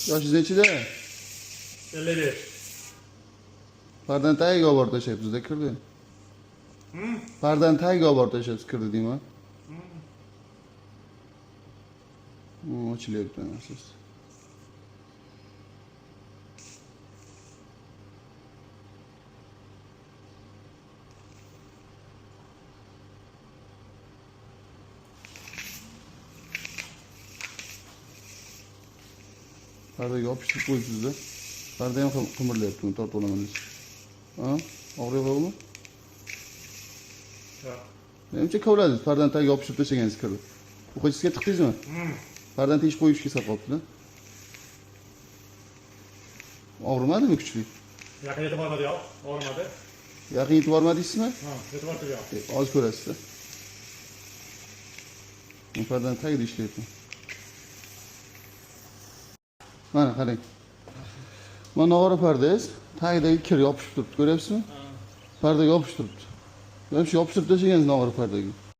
Yoshingiz nechida? 55. Pardani tagiga olib borib tashlayapsiz-da kirdi. Pardani tagiga olib borib tashlayapsiz kirdi deyman. Ochilyapti siz. Pardaga yopishtirib qo'yibsiz-da. Parda ham qimirlayapti, uni tortib olaman desa. Ha? Og'riyapmi? Yo'q. Menimcha kovladingiz, pardani tagiga yopishtirib tashlagansiz kirdi. O'quvchisiga tiqdingizmi? Pardani teshib qo'yishga sal qolibdi-da. Og'rimadimi kuchli? Yaqin yetib bormadi yo'q. Og'rimadi. Yaqin yetib bormadingizmi? Ha, yetib bordi yo'q. Hozir ko'rasiz-da. Bu pardani tagida ishlayapman. Mana qarang. Mana nog'ora pardangiz tagidagi kir yopishib turibdi, ko'ryapsizmi? Pardaga yopishib turibdi. Mana shu yopishtirib tashlagansiz nog'ora pardaga.